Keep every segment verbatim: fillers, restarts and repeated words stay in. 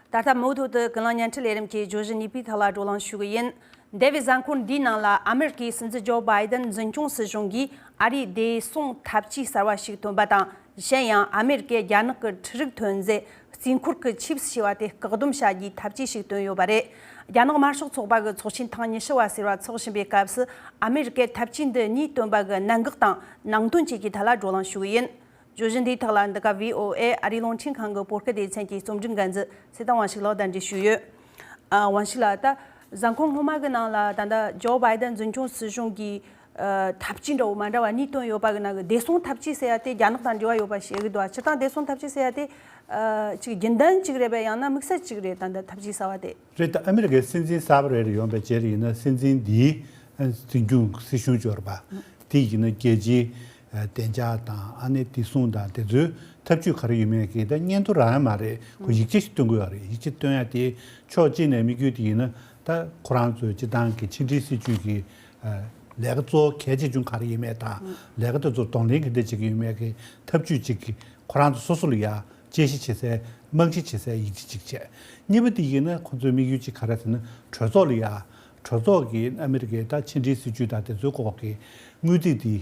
ད་ལྟ་མུ་མཐུད་དུ་ཀུན་གླེང་བརྙན་འཕྲིན་ལས་རིམ་གྱི་བརྗོད་གཞི་གཉིས་པའི་ཐོག་ལ་བགྲོ་གླེང་ཞུ་གི་ཡིན། འདས་པའི་གཟའ་འཁོར་འདིའི་ནང་ལ་ཨ་མེ་རི་ཀའི་སྲིད་འཛིན་ཇོ་བྷའི་ཏན་འཛིན་སྐྱོང་སྲིད་གཞུང་གིས་ཨ་རིའི་བདེ་སྲུང་འཐབ་ཇུས་གསར་བ་ཞིག་བཏོན་པ་དང་། གཞན་ཡང་ཨ་མེ་རི་ཀས་རྒྱ་ནག་གི་འཕྲུལ་རིག་ཐོན་རྫས་རྩིས་འཁོར་གྱི་ཆིབས་ཞེས་པ་དེ་བཀག་སྡོམ་བྱ་རྒྱུའི་འཐབ་ཇུས་ཤིག་བཏོན་ཡོད་པ་རེད། རྒྱ་ནག་དམར་ཤོག་ཚོགས་པ་གི་ཚོགས་ཆེན་ཐེངས་ཉི་ཤུ་བ་ཟེར་བ་འཚོགས་བཞིན་པའི་སྐབས་སུ། ཨ་མེ་རི་ཀས་འཐབ་ཇུས་འདི་གཉིས་བཏོན་པ་གི་གནད་འགག་དང་ནང་དོན་བཅས་ཀྱི་ཐད་ལ་བགྲོ་གླེང་ཞུ་གི་ཡིན། བརྗོད་གཞི་འདིའི་ཐོག་ལ་འདི་ག་བྷི་ཨོ་ཨེ་ཨ་རིའི་རླུང་འཕྲིན་ཁང་གི་བོད་སྐད་སྡེ་ཚན་གྱི་རྩོམ་སྒྲིག་འགན་འཛིན་ཚེ་བརྟན་དབང་ཕྱུག་ལགས་དང་འབྲེལ་ཞུས་ཡོད། ཨ། དབང་ཕྱུག་ལགས། ད་གཟའ་འཁོར་སྔོན་མ་གི་ནང་ལ་ད་ལྟ་ཇོ་བྷའི་ཏན་འཛིན་སྐྱོང་སྲིད་གཞུང་གིས་ཨ། འཐབ་ཇུས་འདྲ་བོ་མ་འདྲ་བ་གཉིས་བཏོན་ཡོད་པ་གི་ནང་གི་བདེ་སྲུང་འཐབ་ཇུས་ཟེར་ཡ་དེ་རྒྱ་ནག་དང་འབྲེལ་བ་ཡོད་པ་བཤད་གི་འདུག་སྤྱིར་བཏང་བདེ་སྲུང་འཐབ་ཇུས་ཟེར་ཡ་དེ་ཨ། ཅིག་རྒྱུན་ལྡན་ཅིག་རེད་པས། ཡང་ན་དམིགས་བསལ་ཅིག་རེད། ད་ལྟ་འཐབ་ཇུས་གསར་བ་དེ། རེད། ད་ཨ་མི་རི་ཀའི་སྲིད་འཛིན་གསར་པ་རེ་རེ་ཡོང་པའི་རྗེས་ཡིན་ན། སྲིད་འཛིན་འདིའི་འཛིན་སྐྱོང་སྲིད་གཞུང་འབྱོར་པ་དེ་ཡིན་ན། རྒྱལ་སྤྱིའི་བདེ་འཇགས་དང་། ཨ་ནི་བདེ་སྲུང་དང་དེ་ཚོའི་འཐབ་ཇུས་ག་རེ་ཡོད་མེད་ཀྱི་ད་སྙན་ཐོ་རང་ཡང་མ་རེད། ཁོ་ཡིག་ཆ་ཞིག་བཏོན་གྱི་ཡོད་རེད། ཡིག་ཆ་བཏོན་ཡ་དེ་ཕྱོགས་གཅིག་ནས་དམིགས་ཡུལ་དེ་ཡིན་ན། ད་ཁོ་རང་ཚོའི་སྤྱི་བཏང་གི་ཕྱི་འབྲེལ་སྲིད་ཇུས་ཀྱི་ལས་ཀ་གཙོ་བོ་གལ་ཆེ་ཆུང་ག་རེ་ཡིན་མེད་དང་། ལས་ཀ་དེ་ཚོ་གདོང་ལེན་ག་འདྲ་བྱེད་ཀྱི་ཡོད་མེད་ཀྱི་ཐབས་ཇུས་གཅིག་གི་ཁོ་རང་ཚོ་སོ་སོ་ལ་ཡ་དཔྱད་ཞིབ་བྱེད་སའི་རྨང་གཞི་བྱེད་སའི་ཡིག་ཆ་གཅིག་བྱས། གཉིས་པ་དེ་ཡིན་ན་ཁོ་ཚོའི་དམིགས་ཡུལ་གཅིག་ག་རེ་ཟེར་ན། གྲོས་ཚོགས་ལ་ཡ། གྲོས་ཚོགས་ཀྱིས་ཨ་མི་རི་ཀའི་ད་ཕྱི་འབྲེལ་སྲིད་ཇུས་དང་དེ་ཚོའི་སྐོར་གྱི་དངོས་རྫས་དེ་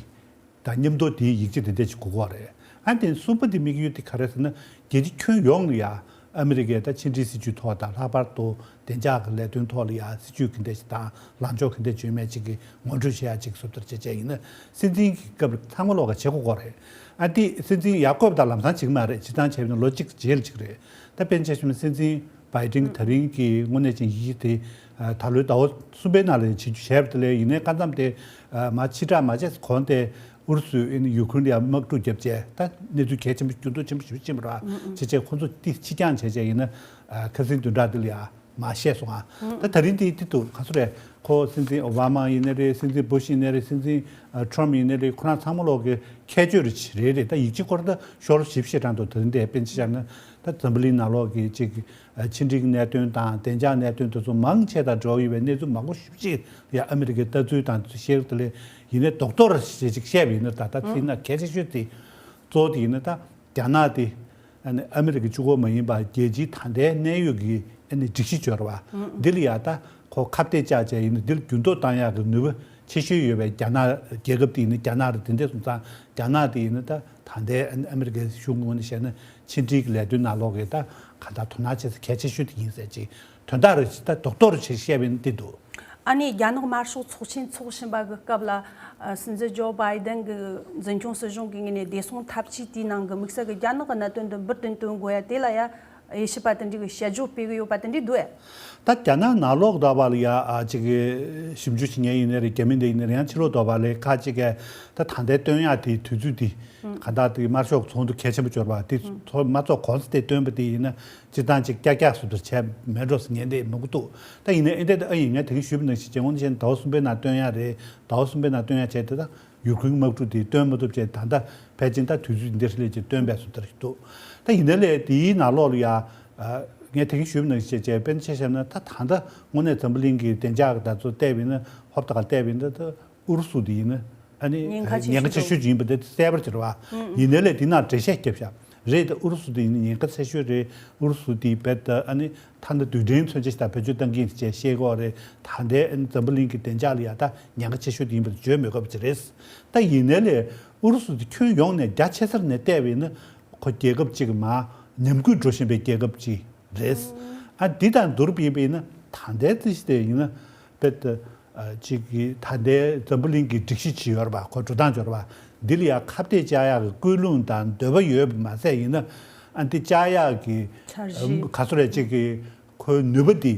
དང་མཉམ་དུ་དེའི་ཡིག་ཆ་དེ་འདྲ་ཞིག་དགོས་ཀྱི་ཡོད་རེད། ཨ་ནི་གསུམ་པ་དེ་དམིགས་ཡུལ་དེ་ག་རེ་ཟེར་ན། རྒྱལ་སྤྱི་ཁྱོན་ཡོངས་ལ་ཡ་ཨ་མི་རི་ཀའི་ད་ཕྱི་འབྲེལ་སྲིད་ཇུས་ཐོག་དང་། ལྷག་པར་དུ་བདེ་འཇགས་ཀྱི་ལས་དོན་ཐོག་ལ་ཡ་སྲིད་ཇུས་ག་འདྲ་ཞིག་དང་ལངས་ཕྱོགས་ག་འདྲ་ཞིག་ཡོད་མེད་ཅིག་གི་ངོ་སྤྲོད་བྱེད་ཡ་ཅིག་བཟོ་ལྟར་བྱས་བྱས་ཡིན་ན། སྲིད་འཛིན་གྱི་སྐབས་ཚང་མ་ལོག་ག་བྱེད་དགོས་ཀྱི་ཡོད་རེད། ཨ་དེ་སྲིད་འཛིན་ཡར་བསྐོས་པ་དང་ལམ་སང་བྱེད་ཀྱི་མ་རེད། སྤྱིར་བཏང་བྱས་པ་ཡིན་ན་ལོ་གཅིག་རྗེས་ལ་བྱེད་ཀྱི་རེད། ད་དཔེར་ན་ཆ་བཞག་ན་སྲིད་འཛིན་བྷའི་ཏིན་གྱིས་ད་རིང་གི་དངོས་གནས་ཅན་ཡིག་ཆ་དེ་ཨ། ད་ལོའི་ཟླ་བ་གསུམ་པའི་ནང་ལ་བྱེད་རྒྱུ་བྱས་པ་དེ་ལས། ཡིན་ནའི་སྐབས་མཚམས་དེ་ཨ། མར་ཕྱིར་བསྒྲགས་མ་བྱས་གོང་དེ་ཨུ་རུ་སུས་ཨ་ནི་ཡུ་ཁུ་རེན་ལ་ཡ་དམག་འཁྲུག་བརྒྱབ་བྱས། ད་གནས་ཚུལ་གལ་ཆེན་པོ། འགྱུར་ལྡོག་ཆེན་པོ་ཞིག་ཕྱིན་པ་རེད་བ། བྱས་བྱས་ཁོ་ཚོ་དེ་ཕྱིར་འགྱངས་བྱས་བྱས་ཡིན་ན། ཨ། ཁ་སང་བདུན་ཕྲག་འདི་ལ་ཡ་མར་བཤད་སོང་ཨ། ད་ད་རིང་དེ་དེ་འདུག་ག་ཚོད་རེད། ཁོ་སྲིད་འཛིན་ཨོ་བྷ་མ་ཡིན་ནའི་རེད། སྲིད་འཛིན་བུ་ཤི་ཡིན་ནའི་རེད། སྲིད་འཛིན་ཨ། ཊྲམ་ཡིན་ནའི་རེད། ཁོ་རང་ཚང་མ་ལོག་གི་ཁྱད་ཆོས་རེ་རེ་རེད། ད་ཡིག་ཆ་སྐོར་ད་ཤོག་ལོ་བཞི་བཅུ་ཞེ་གྲངས་འདུག་ད་རིང་དེ་དཔེར་ན་ཆ་བཞག་ན། ད་འཛམ་བུ་གླིང་ནང་ལོག་གི་ཅིག་ཨ། ཕྱི་འབྲེལ་གྱི་གནད་དོན་དང་བདེ་འཇགས་གནད་དོན་དེ་ཚོ་མང་ཆེ་དང་འབྲེལ་བ་ཡོད་པའི་གནས་ཚུལ་མང་པོ་ཞེ་པོ་ཅིག་ལ་ཡ་ཨ་མི་རི་ཀའི་ལྟ་ཚུལ་དང་དེ་ཚོ་བཤད་ཀྱི་རེད། དེ་ལས་ཡིན་ནའི་རྡོག་རྡོག་རེ་ཞིག་ཅིག་བཤད་པ་ཡིན་ན། ད་ད་ཚིག་ན་གལ་ཆེ་ཤོས་དེ་གཙོ་བོ་དེ་ཡིན་ན། ད་རྒྱ་ནག་དེ་ཨ་ནི་ཨ་མི་རི་ཀ་གཅིག་པོ་མ་ཡིན་པ་རྒྱལ་སྤྱིའི་ད་ལྟའི་གནས་ཡོད་ཀྱི་ཨ་ནི་སྒྲིག་གཞི་འབྱོར་བ་འདི་ལ་ཡ། ད་ཁོ་ཁ་གཏད་བཅག་བྱས་ཡིན་ན་འདི་ལ་འགྱུར་ལྡོག་བཏང་ཡག་གི་ནུས་པ་ཆེ་ཤོས་ཡོད་པའི་རྒྱ་ནག་རྒྱལ་ཁབ་དེ་ཡིན་ན། རྒྱ་ནག་རེད། དེ་འདྲ་སོང་ཙང་རྒྱ་ནག་དེ་ཡིན་ན་ད་ད་ལྟའི་ཨ་ནི་ཨ་མི་རི་ཀའི་གཞུང་ངོས་ནས་བཤད་ན། ཕྱི་འབྲེལ་གྱི་ལས་དོན་ནང་ལོགས་ཀྱི་ད་གང་ལྟར་དོ་སྣང་བྱེད་ས་གལ་ཆེ་ཤོས་དེ་ཡིན་ཟེར་ཅིག་དོན་དག་རེ་ཞིག་ད་རྡོག་རྡོག་རེ་བྱས་བཤད་པ་ཡིན་ན་དེ་འདུག་ཨ་ནི་རྒྱ་ནག་དམར་ཤོག་ཚོགས་ཆེན་འཚོགས་བཞིན་པ་གི་སྐབས་ལ། ཨ། སྲིད་འཛིན་ཇོ་བྷའི་ཏན་གྱི་འཛིན་སྐྱོང་སྲིད་གཞུང་གི་ངོས་ནས་བདེ་སྲུང་འཐབ་ཇུས་དེའི་ནང་གི་དམིགས་བསལ་གྱི་རྒྱ་ནག་གི་གནད་དོན་དེ་འབུར་དུ་བཏོན་དགོས་ཡ་དེ་ལ་ཡ་དབྱེ་ཞིབ་པ་དེ་འདྲ་གིས་དཔྱད་བརྗོད་སྤེལ་གྱི་ཡོད་པ་དེ་འདྲ་འདུག་ཨེ། ད་རྒྱ་ནག་ནང་ལོགས་དོགས་པ་ལ་ཡ། ཨ། ཅིག་གི་ཞིབ་འཇུག་བྱེད་མཁན་ཡིན་ནའི་རེད། རྒྱ་མི་འདི་ཡིན་ནའི་རེད། ཡང་ཕྱི་ལོགས་དོགས་པ་ལ་ཁ་ཅིག་གིས་ད་ད་ལྟའི་བཏོན་ཡག་དེའི་དུས་ཚོད་དེ་གང་ལྟར་དེ་དམར་ཤོག་ཚོགས་འདུ་གལ་ཆེན་པོ་འབྱོར་བ་དེ་ཚོ་མ་ཚོགས་གོང་ས་དེ་བཏོན་པ་དེ་ཡིན་ན། སྤྱིར་བཏང་ཅིག་ཀྱག་ཀྱག་བཟོ་འདྲ་བྱས་མེད་འགྲོ་ཟེར་ཉན་བསྡད་མི་འདུག་ད་ཡིན་ནའི་ཨེ་འདྲ་ད་ཨ་ཡིན། ངས་དེ་གིན་ཞུས་པ་ནང་བཞིན་བྱས། དངོས་གནས་བྱས་ན་ཟླ་བ་གསུམ་པའི་ནང་བཏོན་ཡག་རེད། ཟླ་བ་གསུམ་པའི་ནང་བཏོན་ཡག་བྱས། དེ་ད་ཡུ་ཁུ་རེན་དམག་འཁྲུག་དེ་བཏོན་མ་ཐུབ་བྱས། ད་ལྟ་ཕལ་ཆེར་ད་དུས་ཚོད་འདིར་སླེབས་བྱས་བཏོན་པའི་བཟོ་འདྲ་ཞིག་འདུག་ད་ཡིན་ནའི་ལས་དེའི་ནང་ལོགས་ལ་ཡ། ཨ། ངས་དེ་གིན་ཞུས་པ་ནང་བཞིན་བྱས་བྱས། དཔེར་ན་ཆ་བཞག་ན། ད་ད་ལྟ་དངོས་གནས་འཛམ་བུ་གླིང་གི་བདེ་འཇགས་ཀྱི་དེ་ཚོ་བལྟས་པ་ཡིན་ན། ཧོབ་ཏེ་ཁ་བལྟས་པ་ཡིན་ན། ད་ཨུ་རུ་སུ་དེ་ཡིན་ན་ཨ་ནི་ཉེན་ཁ་ཆེ་ཉེན་ཁ་ཆེ་ཤོས་ཤོས་ཅིག་ཡིན་པ་དེ་གསལ་པོ་ཅིག་རེད་བ། ཡིན་ནའི་ལས་དེ་ནང་འགྲེལ་བཤད་བརྒྱབ་ཤག་རེད། ད་ཨུ་རུ་སུ་དེ་ཡིན་ན་ཉེན་ཁ་ཆེ་ཤོས་རེད། ཨུ་རུ་སུ་དེ་རྦད་དེ་ཨ་ནི་ཐ་ན་རྡུལ་ཕྲན་མཚོན་ཆ་ཞིག་དང་བེད་སྤྱོད་གཏང་གི་ཡིན་ཅེས་བཤད་ཀྱི་ཡོད་རེད། ད་ལྟའི་ཨ་ནི་འཛམ་བུ་གླིང་གི་བདེ་འཇགས་ལ་ཡ་ད་ཉེན་ཁ་ཆེ་ཤོས་དེ་ཡིན་པ་དེ་བརྗོད་མི་དགོས་པ་ཅིག་རེད། ད་ཡིན་ནའི་ལས་ཨུ་རུ་སུ་དེ་ཁྱོན་ཡོངས་ནས་རྒྱ་ཆེ་སར་ནས་བལྟས་པ་ཡིན་ན། ཁོ་རྒྱལ་ཁབ་ཅིག་མར་ཉམས་རྒུད་འགྲོ་བཞིན་པའི་རྒྱལ་ཁབ་ཅིག་རེད། ཨ། འདི་དང་བསྡུར་བ་ཡིན་པ་ཡིན་ན། ད་ལྟའི་རྩིས་གཞི་དེ་ཡིན་ན་རྦད་དེ། ཨ། ཅིག་གི་ད་ལྟའི་འཛམ་བུ་གླིང་གི་སྒྲིག་གཞི་ཅིག་ཡོད་རེད་པ། ཁོ་འགྲོ་སྟངས་ཅིག་ཡོད་རེད་པ། འདི་ལ་ཡ་ཁ་གཏད་བཅག་ཡག་གི་ཀུན་སློང་དང་འདོད་པ་ཡོད་པ་མ་ཟད། ཡིན་ན་ཨ་འདི་བཅག་ཡག་གི་འཆར་གཞི། ཨ། ག་ཚོད་རེད། ཅིག་གི་ཁོའི་ནུས་པ་འདི།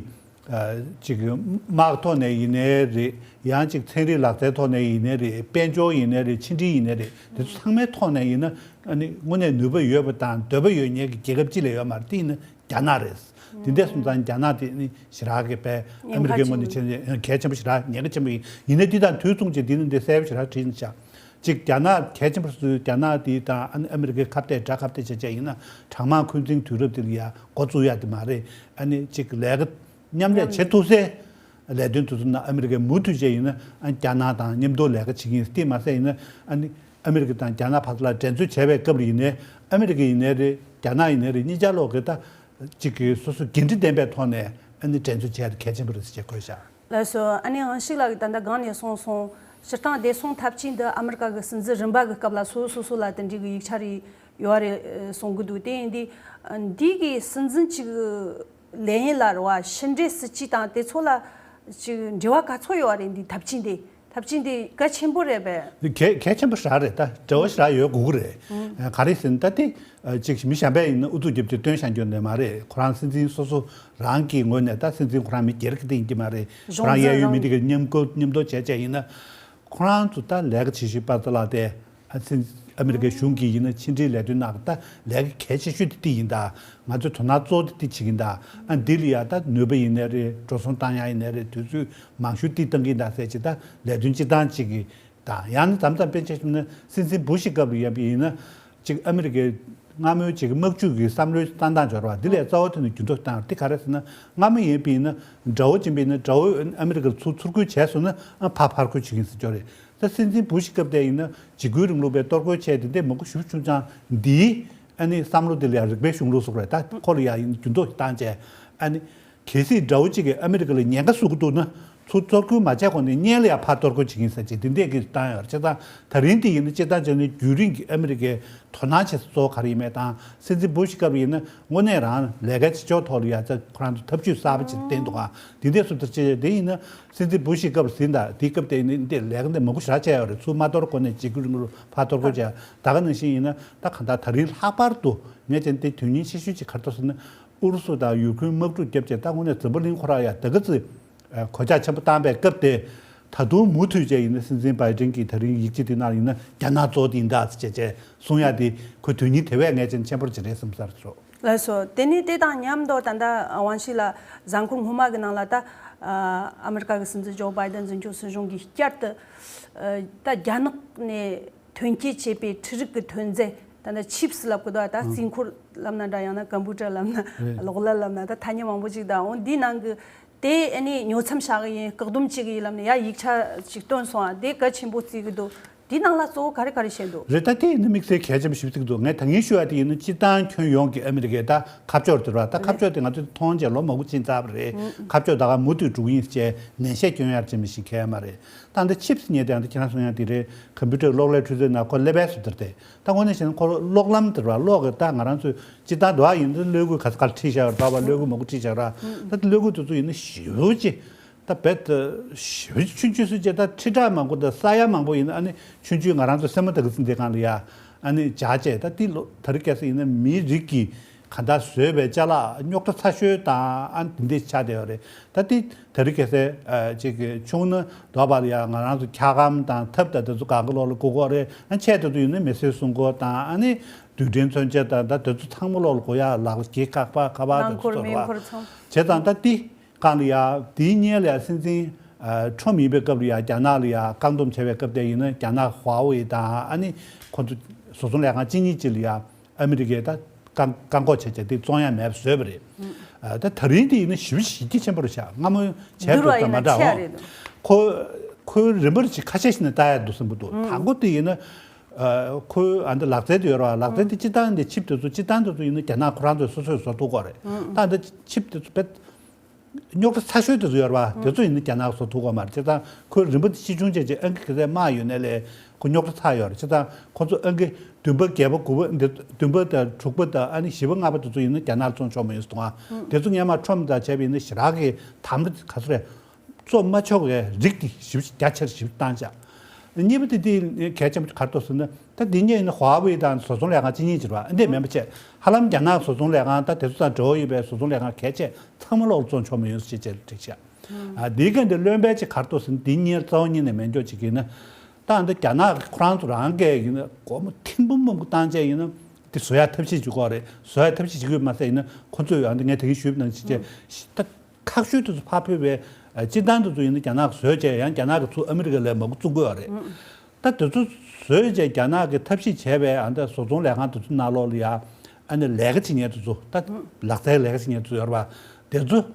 ཨ། ཅིག་གི་དམག་ཐོག་ནས་ཡིན་ནའི་རེད། ཡང་ཅིག་ཚན་རིག་ལག་རྩལ་ཐོག་ནས་ཡིན་ནའི་རེད། དཔལ་འབྱོར་ཡིན་ནའི་རེད། ཕྱི་འབྲེལ་ཡིན་ནའི་རེད། དེ་ཚོ་ཚང་མའི་ཐོག་ནས་ཡིན་ན། ཨ་ནི་དངོས་གནས་ནུས་པ་ཡོད་པ་དང་འདོད་པ་ཡོད་མཁན་གྱི་རྒྱལ་ཁབ་ཅིག་ལས་ཡོད་མ་རེད། དེ་ཡིན་ན་རྒྱ་ནག་རེད། དེ་འདྲ་སོང་ཙང་རྒྱ་ནག་དེ་ནི་ཞེ་དྲག་གི་དཔེ་ཨ་མི་རི་ཀའི་ངོས་ནས་བྱས་ན་གལ་ཆེན་པོ་ཞེ་དྲག་ཉེན་ཁ་ཆེན་པོ་ཡིན། ཡིན་ནའི་འདི་དང་དུས་མཚུངས་ཀྱི་འདི་ནི་འདི་གསལ་པོ་ཞེ་དྲག་བྲིས་ནས་བཞག་ཅིག་རྒྱ་ནག་གལ་ཆེན་པོ་སུ། རྒྱ་ནག་དེ་དང་ཨ་ནི་ཨ་མི་རི་ཀའི་ཁ་གཏད། དགྲ་ཁ་གཏད་བྱས་བྱས་ཡིན་ན། གྲང་དམག་འཁོན་འཛིང་དུས་རབས་དེ་ལ་ཡ་འགོ་བཙུགས་ཡ་དེ་མ་རེད། ཨ་ནི་ཅིག་ལས་ཀ་མཉམ་ལས་བྱེད་ཐུབ་སའི་ལས་དོན་དེ་ཚོ་ནང་ཨ་མི་རི་ཀས་མུ་མཐུད་བྱས་ཡིན་ན། ཨ། རྒྱ་ནག་དང་མཉམ་དུ་ལས་ཀ་བྱེད་ཀྱི་ཡིན། དེ་མ་ཟད་ཡིན་ན། ཨ་ནི་ཨ་མི་རི་ཀ་དང་རྒྱ་ནག་བར་ལ་འགྲན་རྩོད་བྱས་པའི་སྐབས་ལ་ཡིན་ནའི། ཨ་མི་རི་ཀ་ཡིན་ནའི་རེད། རྒྱ་ནག་ཡིན་ནའི་རེད། གཉིས་ཆ་ལོག་གི་ད་ གཅིག་གིས་སོ་སོ་འགན་འཁྲི་ལྡན་པའི་ཐོག་ནས་ཨ་ནི་འགྲན་རྩོད་བྱས་ཏེ་གལ་ཆེན་པོ་རེད་ཟེར་བྱས་བཀོད་བཞག་ལགས་སོ། ཨ་ནི་ཨང་ཤིག་ལགས་ཀྱིས་ད་ལྟ་སྒང་ནས་གསུངས་སོང་། སྤྱིར་བཏང་བདེ་སྲུང་འཐབ་ཇུས་འདི་ཨ་མི་རི་ཀ་གི་སྲིད་འཛིན་རིམ་པ་གི་སྐབས་ལ་སོ་སོ་སོ་ལ་དེ་འདྲའི་གི་ཡིག་ཆ་རེ་ཡོད་རེད་གསུང་གི་འདུག་དེ་ཡིན་དུས་འདི་གི་སྲིད་འཛིན་གཅིག་ལས་ཡིན་ལ་རེད་བ། ཕྱི་འབྲེལ་སྲིད་ཇུས་དང་དེ་ཚོ་ལ་ཅིག་འབྲེལ་བ་ག་ཚོད་ཡོད་རེད། འདི་འཐབ་ཇུས་འདི་འཐབ་ཇུས་འདི་གལ་ཆེན་པོ་རེད་པས། འདི་གལ་གལ་ཆེན་པོ་ཞེ་དྲག་རེད། ད་འབྲེལ་བ་ཞེ་དྲག་ཡོད་དགོས་ཀྱི་རེད། ཨ། ག་རེ་ཟེར་ན་ད་དེ་ཨ་ཅིག་མི་གཞན་པས་ཡིན་ན་ཨུ་ཚུགས་རྒྱབ་བྱས་སྟོན་བཞག་རྒྱུ་ནི་མ་རེད། ཁོ་རང་སྲིད་འཛིན་སོ་སོ་རང་གི་ངོས་ནས། ད་སྲིད་འཛིན་ཁོ་རང་མི་སྒེར་གྱི་སྟེང་གི་མ་རེད། ཁོ་རང་གཞུང་འཛིན་གཡས་གཡོན་མི་རང་དེ་ག་མཉམ་འགུལ་མཉམ་དུ་བྱས་བྱས་ཡིན་ན། ཁོ་རང་ཚོ་ད་ལས་ཀ་བྱེད་ཤུལ་པ་ཚོ་ལ་དེ། ཨ་སྲིད་ཨ་མི་རི་ཀའི་གཞུང་གིས་ཡིན་ན་ཕྱི་འབྲེལ་ལས་དོན་ནང་ད་ལས་ཀ་གལ་ཆེ་ཤོས་དེ་དེ་ཡིན། ད་ང་ཚོའི་དོ་སྣང་གཙོ་བོ་དེ་དེ་བྱེད་ཀྱིན་གདའ། ཨ་འདི་ལ་ཡ་ད་ནུས་པ་ཡིན་ནའི་རེད། འགྲོ་སོང་བཏང་ཡ་ཡིན་ནའི་རེད། དུས་ཚོད་མང་ཤོས་དེ་བཏང་གིན་གདའ་ཟེར་བྱས། ད་ལས་དོན་སྤྱི་བཏང་གཅིག་གི་དང་ཡང་ན་མཚམས་མཚམས་དཔེ་ཆ་བཞག་ན་སྲིད་འཛིན་བུ་ཤི་སྐབས་ལ་ཡིན་པ་ཡིན་ན། གཅིག་ཨ་མི་རི་ཀའི་སྔ་མོའི་གཅིག་དམག་ཇུས་ཀྱི་བསམ་བློའི་གསང་སྟངས་འབྱོར་བ་འདི་ལས་རྩ་བ་ཐོན་ནས་འགྱུར་ལྡོག་བཏང་། དེ་ག་རེ་ཟེར་ན། སྔ་མོ་ཡིན་པ་ཡིན་ན་དགྲ་བོ་ཅིག་ཡིན་པ་ཡིན་ན། དགྲ་བོས་ཨ་མི་རི་ཀར་ཚུར་ཚུར་རྒོལ་བྱས་སོང་ན། ཨ་ཕར་ཕར་རྒོལ་བྱེད་ཀྱིན་ཟེར་ཅོག་རེད། ད་སྲིད་འཛིན་བུ་ཤི་སྐབས་དེ་ཡིན་ན་འཇིགས་སྐུལ་རིང་ལུགས་པའི་གཏོར་རྒོལ་བྱས་དེ་འདྲའི་མང་པོ་ཞེ་པོ་བྱུང་ཙང་། འདིའི་ཨ་ནི་བསམ་བློ་དེ་ལ་ཡང་རིག་པའི་གཞུང་ལུགས་སོགས་རེད། ད་ཁོ་ལ་ཡང་ཡིན་འགྱུར་ལྡོག་བཏང་བྱས། ཨ་ནི་གལ་སྲིད་དགྲ་བོ་གཅིག་གིས་ཨ་མི་རི་ཀ་ལ་ཉེན་ཁ་བཟོ་གི་འདུག་ན། ཚུར་གཏོར་རྒོལ་མ་བྱས་གོང་ནས་སྔོན་ལ་ཡང་ཕར་གཏོར་རྒོལ་བྱེད་ཀྱིན་ཟེར་བྱས་དེ་འདྲས་ཀྱི་བཏང་ཡོད་རེད། བྱས་ཙང་ད་རིང་དེ་ཡིན་ན་སྤྱིར་བཏང་བྱས་ན་རྒྱུན་རིང་གི་ཨ་མི་རི་ཀའི་དོ་སྣང་བྱེད་ས་གཙོ་བོ་ག་རེ་ཡིན་མེད་དང་། སྲིད་འཛིན་བུ་ཤི་སྐབས་ཡིན་ན་དངོས་གནས་རང་ལས་ཀའི་བྱེད་ཕྱོགས་ཐོག་ལ་ཡ་ད་ཁོ་རང་ཚོ་ཐབས་ཇུས་གསར་པ་ཅིག་བསྟན་འདུག་ག་དེ་འདྲས་སུ་དེར་བྱས་དེ་ཡིན་ན། སྲིད་འཛིན་བུ་ཤི་སྐབས་ཟིན་ད་དེའི་སྐབས་དེ་ནི་འདི་ལས་ཀ་འདི་མང་པོ་ཞེ་དྲག་བྱས་ཡོད་རེད། ཚུར་མ་གཏོར་གོང་ནས་འཇིགས་སྐུལ་རིང་ལུགས་ཕར་གཏོར་རྒོལ་བྱས། ད་ག་ནང་བཞིན་ཡིན་ན་ད་གང་ལྟར་ད་རིང་ལྷག་པར་དུ་ངས་བྱས་ན་དེ་དོན་སྙིང་ཆེ་ཤོས་ཅིག་ག་རེ་འདུག་ཟེར་ན། ཨུ་རུ་སུ་དང་ཡུ་ཁུན་དམག་འཁྲུག་བརྒྱབ་བྱས། ད་དངོས་གནས་འཛམ་བུ་གླིང་ཁོ་རང་ཡང་ད་ག་ཚོད་ཨ་གོད་ཆག་ཆེན་པོ་བཏང་པའི་སྐབས་དེ། ད་དུང་མུ་མཐུད་བྱས་ཡིན་ན། སྲིད་འཛིན་བྷའི་ཌེན་གྱིས་ད་རིང་ཡིག་ཆ་དེ་ནང་ཡིན་ན་རྒྱ་ནག་གཙོ་བོ་དེ་ཡིན་ད་ཟེར་བྱས་བྱས་གསུང་ཡ་དེ་ཁོའི་དོན་སྙིང་དེ་བས་ངས་བྱས་ན་ཆེན་པོ་ཅིག་རེད་བསམ་ས་རེད། ལགས་སོ། དེ་ནས་དེ་དང་མཉམ་དུ་ད་ལྟ་དབང་ཤེད་ལགས་གཟའ་འཁོར་སྔོན་མ་གི་ནང་ལ་ད་ཨ་མི་རི་ཀ་གི་སྲིད་འཛིན་ཇོ་བྷའི་ཌེན་འཛིན་སྐྱོང་སྲིད་གཞུང་གིས་བསྐྱར་དུ་ཨ་ད་རྒྱ་ནག་ནས་ཐོན་སྐྱེད་བྱས་པའི་འཕྲུལ་རིག་གི་ཐོན་རྫས། ད་ལྟ་ཆིབས་ལབ་གི་འདུག་ད་རྩིས་འཁོར་ལབ་ན་འདྲ། ཡང་ན་ཀམ་པུ་ཊར་ལབ་ན། རེད། གློག་ཀླད་ལབ་ན། ད་ཐ་སྙད་མང་པོ་ཅིག་ད་འོང་འདི་ནང་གི་དེ་ཨ་ནི་ཉོ་མཚམས་བཞག་གི་ཡིན། བཀག་སྡོམ་བྱེད་ཀྱི་ཡིན་ལབ་ནས་ཡ་ཡིག་ཆ་ཅིག་བཏོན་སོང་ཨ། དེ་གལ་ཆེན་པོ་བརྩི་གི་འདུག་དེ་ནང་ལ་གཙོ་བོ་ག་རེ་ག་རེ་བཤད་འདུག་རེད། ད་དེ་ཡིན་ན་དམིགས་བསལ་གལ་ཆེན་པོ་ཞིག་བརྩི་གི་འདུག་ངས་ད་གིན་ཞུ་བ་དེ་ཡིན་ན་སྤྱིར་བཏང་ཁྱོན་ཡོངས་ཀྱི་ཨ་མི་རི་ཀའི་ད་ཁ་ཕྱོགས་དེ་རེད་བ། ད་ཁ་ཕྱོགས་དེ་ང་ཚོས་མཐོང་བྱས་ལོ་མང་པོ་ཕྱིན་ཚར་བ་རེད། ཁ་ཕྱོགས་ད་ག་མུ་མཐུད་འགྲོ་གི་ཡིན་ཅེས་ནན་བཤད་སྐྱོན་ཡར་ཅན་མི་ཞིག་གལ་མ་རེད། ད་འདི་ཆིབས་ཉེ་དེ་ཨ་འདི་ཁྱེད་རང་གསུང་ཡ་དེ་རེད། ཀམ་པུ་ཊར་གློག་ཀླད་འཕྲུལ་ཚོགས་ནང་ཁོ་སླེབས་པའི་སུ་དེར་དེ། ད་དངོས་གནས་བྱས་ན་ཁོ་གློག་ལམ་དེ་ར་གློག་གི་ད་ང་རང་ཚོས་སྤྱིར་བཏང་དུ་བ་ཡིན་ན་གློག་སྒུལ་ག་ས་གར་ཁྲིད་བཞག་ཡོད་རེད་པ། གློག་སྒུལ་མང་པོ་ཁྲིད་བཞག་ར། ད་གློག་སྒུལ་དེ་ཚོ་ཡིན་ན་ཞེ་པོ་ཅིག་ད་རྦད་དེ་ཞེ་པོ་ཅིག་ཆུང་ཆུང་སུ་བྱས། ད་ཁྲི་ཕྲག་མང་པོ་དང་ས་ཡ་མང་པོ་ཡིན་ན་ཨ་ནི་ཆུང་ཆུང་ང་རང་ཚོ་སེར་མོ་དེ་ག་ཚོད་འདི་སྒང་ལ་ཡ་ཨ་ནི་འཇགས་བྱས། ད་དེ་ལོ་ད་རེས་སྐལ་སྲིད་ཡིན་ན་མིའི་རིགས་ཀྱི་གང་ལྟར་བཟོས་པའི་ཅ་ལག་རྙོག་དྲ་ཚ་ཤོས་དང་ཨ་ནི་དེ་འདྲས་ཆགས་བསྡད་ཡོད་རེད། ད་དེ་ད་རེས་སྐལ་སྲིད་ཨ་ཅིག་གི་ཆུང་ན་དོགས་པ་ལ་ཡ་ང་རང་ཚོ་འཁྱག་སྒམ་དང་ཐབ་དང་དེ་ཚོ་གང་ག་ལོག་ལ་དགོས་ཀྱི་ཡོད་རེད། ཨ་ཆས་དེ་ཚོ་ཡིན་ན་མེ་སེར་སྲུང་འཁོར་དང་ཨ་ནི་རྡུལ་ཕྲན་མཚོན་ཆ་དང་། ད་དེ་ཚོ་ཚང་མ་ལོག་ལ་དགོས་ཡ། ལག་གི་ཁ་པར་ཁ་པར་དང་རླངས་འཁོར་དེ་ཚོ་མེ་རེད་བ། འཁོར་ཚང་། བྱས་ཙང་ད་དེ་སྒང་ལ་ཡ་དེའི་སྔོན་ལ་ཡ་སྲིད་འཛིན་ཨ་ཁྲོམ་ཡིན་པའི་སྐབས་ལ་ཡ་རྒྱ་ནག་ལ་ཡ་བཀག་སྡོམ་བྱས་པའི་སྐབས་དེ་ཡིན་ན་རྒྱ་ནག་ཧྭ་ཝེ་དང་ཨ་ནི་ཁོ་ཚོ་བཟོ་ཚོང་ལས་ཁང་གཅིག་གཉིས་ཅིག་ལ་ཡ་ཨ་མི་རི་ཀས་ད་བཀག་བཀག་འགོག་བྱས་བྱས་དེ་བཙོང་ཡ་མེད་པ་བཟོས་པ་རེད། ཨ་ད་ད་རིང་དེ་ཡིན་ན་ཞེ་པོ་གཞི་རྒྱ་ཆེན་པོ་རེད་ཤག་སྔ་མོ་བྱས་འགྱུར་བ་པ་དང་ཡིན་མ་ན་འདྲ་ཆེ་བ་འོང་། རེད་འདུག་ཁོ་ཁོའི་རིམ་པར་ཅིག་ཁ་ཤས་ཤིག་ནས་ལྟ་ཡ་འདུག་བསམ་གྱི་འདུག་དང་པོ་དེ་ཡིན་ན། ཨ་ཁོའི་ཨ་འདི་ལག་རྩལ་དེ་ཡོད་རེད་བ། ལག་རྩལ་དེ་སྤྱིར་བཏང་འདི་ཆིབས་དེ་ཚོ་སྤྱིར་བཏང་དེ་ཚོ་ཡིན་ན་རྒྱ་ནག་ཁོ་རང་ཚོས་སོ་སོས་བཟོ་ཐུབ་ཀྱི་རེད། ད་འདི་ཆིབས་དེ་ཚོ་དཔེ་རྙོག་དྲ་ཚ་ཤོས་དེ་ཚོ་ཡོད་རེད་བ། དེ་ཚོ་ཡིན་ན་རྒྱ་ནག་བཟོ་ཐུབ་ཀྱི་མ་རེད། སྤྱིར་བཏང་ཁོའི་རིམ་པ་དེ་ཆེ་ཆུང་བྱས་བྱས་ཨང་ཀི་ག་ཚད་དམའ་ཡོད་ནའི་ལས་ཁོ་རྙོག་དྲ་ཚ་ཡོད་རེད། སྤྱིར་བཏང་ཁོ་ཚོ་ཨང་ཀི་བདུན་པ་བརྒྱད་པ་དགུ་པ་འདི་བདུན་པ་དང་དྲུག་པ་དང་ཨ་ནི་བཞི་པ་ལྔ་པ་དེ་ཚོ་ཡིན་ན་རྒྱ་ནག་བཙོང་ཆོག་མ་ཡོང་སོང་ང་། དེ་ཚོ་སྔོན་མ་ཁྲོམ་དང་བྱས་པ་ཡིན་ན་ཞེ་དྲག་གི་དམ་རེད། ག་ཚོད་རེད། བཙོང་མ་ཆོག་པའི་རིགས་དེ་ཞེ་པོ་རྒྱ་ཆེར་ཞེ་པོ་བཏང་བཞག་གཉིས་པ་དེ་དེ་གལ་ཆེན་པོ་ག་རེ་འདུག་ཟེར་ན། ད་འདི་གཉིས་ཡིན་ན་ཧྭ་ཝེ་དང་བཟོ་ཚོང་ལས་ཁང་གཅིག་གཉིས་ཅིག་རེད་བ། འདི་མིན་པ་བྱས་ཧ་ལམ་རྒྱ་ནག་བཟོ་ཚོང་ལས་ཁང་ད་དེ་ཚོ་དང་འབྲེལ་བ་ཡོད་པའི་བཟོ་ཚོང་ལས་ཁང་གལ་ཆེ་ཚང་མ་ལོག་བཙོང་ཆོག་མ་ཡོང་ཟེར་བྱས་བསྒྲིགས་བཞག་ཨ་འདིའི་སྒང་དེ་རློན་པ་ཅིག་ག་རེ་འདུག་ཟེར་ན། འདི་གཉིས་རྩ་བ་ཉིད་ནས་མེད་འཇོག་བྱེད་ཀྱི་ཡིན་ན། ད་འདི་རྒྱ་ནག་གི་ཁོ་རང་ཚོ་རང་གིས་ཡིན་ན་སྒོར་མོ་ཐེར་འབུམ་འབུམ་གྱི་བཏང་བྱས་ཡིན་ན་དེ་བཟོ་ཡ་ཐབས་ཤེས་བྱེད་དགོས་རེད། བཟོ་ཡ་ཐབས་ཤེས་བྱེད་དགོས་མ་ཟད་ཡིན་ན་ཁོ་ཚོས་ཡང་འདི་ངས་ད་གིན་ཞུས་པ་ནང་བཞིན་བྱས་ད། ཁག་ཤོས་དེ་ཚོ་ཕར་ཕུད་པའི་ཨ་སྤྱིར་བཏང་དེ་ཚོ་ཡིན་ན་རྒྱ་ནག་གིས་བཟོས་བྱས་ཡང་རྒྱ་ནག་གིས་ཚུར་ཨ་མི་རི་ཀ་ལ་མ་དངུལ་བཙུགས་དགོས་པ་རེད། ད་དེ་ཚོ་བཟོས་བྱས་རྒྱ་ནག་གིས་ཐབས་ཤེས་བྱས་པའི་ཨ་ད་བཟོ་ཚོང་ལས་ཁང་དེ་ཚོ་ནང་ལོགས་ལ་ཡ་ཨ་ནི་ལས་ཀ་བྱེད་མཁན་དེ་ཚོ་ད་ལག་རྩལ་ལས་ཀ་བྱེད་མཁན་དེ་ཚོ་ཡོད་རེད་པ། དེ་ཚོ་